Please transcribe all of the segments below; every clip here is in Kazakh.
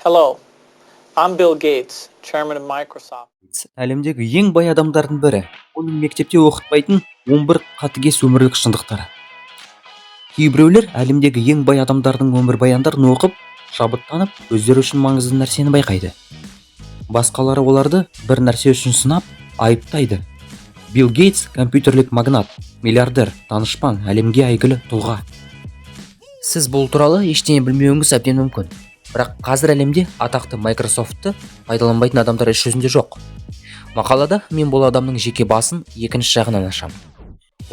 Hello, I'm Bill Gates, chairman of Microsoft. Әлемдегі ең бай адамдардың бірі. Оның мектепте оқытпайтын 11 қатыгез өмірлік шындықтары. Кейбіреулер әлемдегі ең бай адамдардың өмірбаяндарын оқып, шабыттанып, өздері үшін маңызды нәрсені байқайды. Басқалары оларды бір нәрсе үшін сынап, айыптайды. Билл Гейтс — компьютерлік магнат, миллиардер, данышпан, әлемге әйгілі тұлға. Сіз бұл туралы ештеңе білмеуіңіз әбден мүмкін. Бірақ қазір әлемде атақты Microsoftты пайдаланбайтын адамдар іс жүзінде жоқ. Мақалада мен бұл адамның жеке басын екінші жағынан ашамын.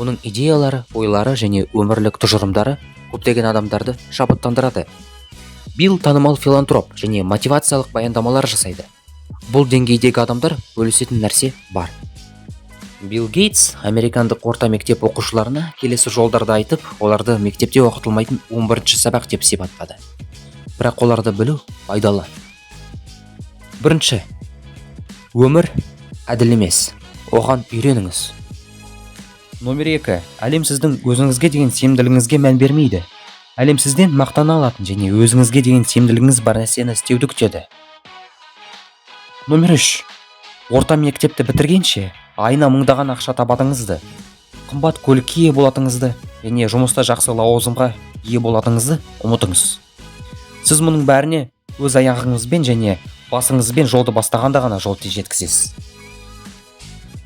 Оның идеялары, ойлары және өмірлік тұжырымдары көптеген адамдарды шабыттандырады. Билл танымал филантроп және мотивациялық баяндамалар жасайды. Бұл деңгейдегі адамдар бөлісетін нәрсе бар. Билл Гейтс американдық орта мектеп оқушыларына келесі жолдарды айтып, оларды мектепте оқытылмайтын 11 сабақ деп сипаттады. Бірақ оларды білу пайдалы. Бірінші: өмір әділ емес, оған үйреніңіз. Номер 2: әлем сіздің өзіңізге деген сенімділігіңізге мән бермейді. Әлем сізден мақтана алатын және өзіңізге деген сенімділігіңіз бар нәрсені істеуді күтеді. Номер 3: орта мектепті бітіргенше айына мыңдаған ақша табатыныңызды, қымбат көлікке ие болатыныңызды және жұмыста жақсы лауазымға ие болатыныңызды ұмытыңыз. Сіз мұның бәріне өз аяғыңызбен және басыңызбен жолды бастағанда ғана жол жеткізесіз.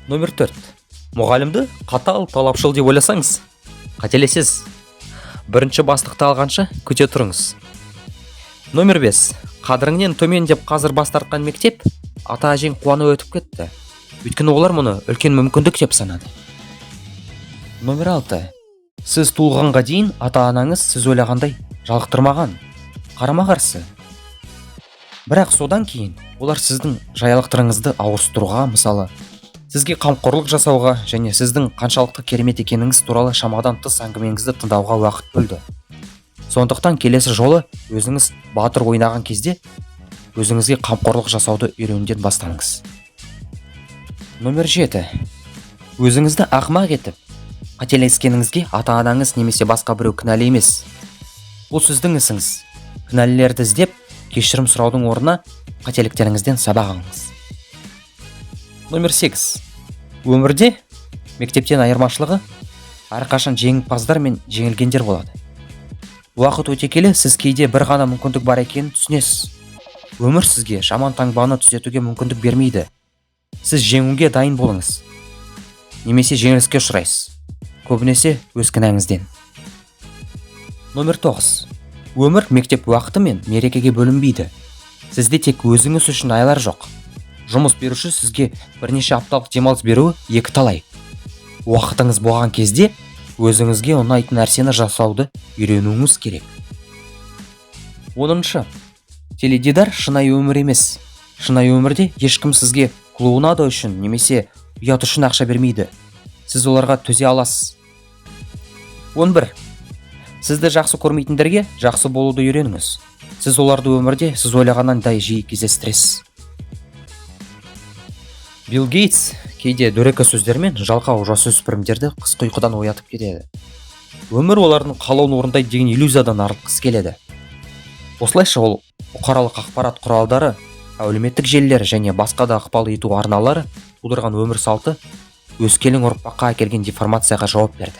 Номер 4: мұғалімді қатал, талапшыл деп ойласаңыз, қателесесіз. Бірінші бастықты алғанша күте тұрыңыз. Номер 5: қадіріңнен төмен деп қазір бас тартқан мектеп, ата әжең қуанып өтіп кетті, өйткені олар мұны үлкен мүмкіндік деп санады. Номер 6: сіз туылғанға дейін ата анаңыз сіз ойлағандай жалықтырмаған, қарама қарсы. Бірақ содан кейін олар сіздің жаялықтарыңызды ауыстыруға, мысалы, сізге қамқорлық жасауға және сіздің қаншалықты керемет екеніңіз туралы шамадан тыс әңгімеңізді тыңдауға уақыт бөлді. Сондықтан келесі жолы өзіңіз батыр ойнаған кезде өзіңізге қамқорлық жасауды үйренуден бастаңыз. Номер 7: өзіңізді ақымақ етіп қателескеніңізге ата-анаңыз немесе басқа біреу кінәлі емес, бұл сіздің ісіңіз. Кінәлілерді іздеп, кешірім сұраудың орнына қателіктеріңізден сабақ алыңыз. Номер 8: өмірде мектептен айырмашылығы, әрқашан жеңімпаздар мен жеңілгендер болады. Уақыт өте келе сіз кейде бір ғана мүмкіндік бар екенін түсінесіз. Өмір сізге жаман таңбаны түзетуге мүмкіндік бермейді. Сіз жеңуге дайын болыңыз немесе жеңіліске ұшырайсыз, көбінесе өз кінәңізден. Номер 9: өмір мектеп уақыты мен мерекеге бөлінбейді. Сізде тек өзіңіз үшін айлар жоқ. Жұмыс беруші сізге бірнеше апталық демалыс беруі екі талай. Уақытыңыз болған кезде өзіңізге ұнайтын нәрсені жасауды үйренуіңіз керек. 10-шы: теледидар шынайы өмір емес. Шынайы өмірде ешкім сізге клоунада үшін немесе ұят үшін ақша бермейді. Сіз оларға төзе аласыз. 11: сізді жақсы көрмейтіндерге жақсы болуды үйреніңіз. Сіз оларды өмірде сіз ойлағаннан да жиі кездестіресіз. Билл Гейтс кейде дөрекі сөздермен жалқау жасөспірімдерді қысқы ұйқыдан оятып кетеді. Өмір олардың қалауын орындайды деген иллюзиядан арылтқысы келеді. Осылайша ол бұқаралық ақпарат құралдары, әлеуметтік желілер және басқа да ықпал ету арналары тудырған өмір салты өскелең ұрпаққа әкелген деформацияға жауап берді.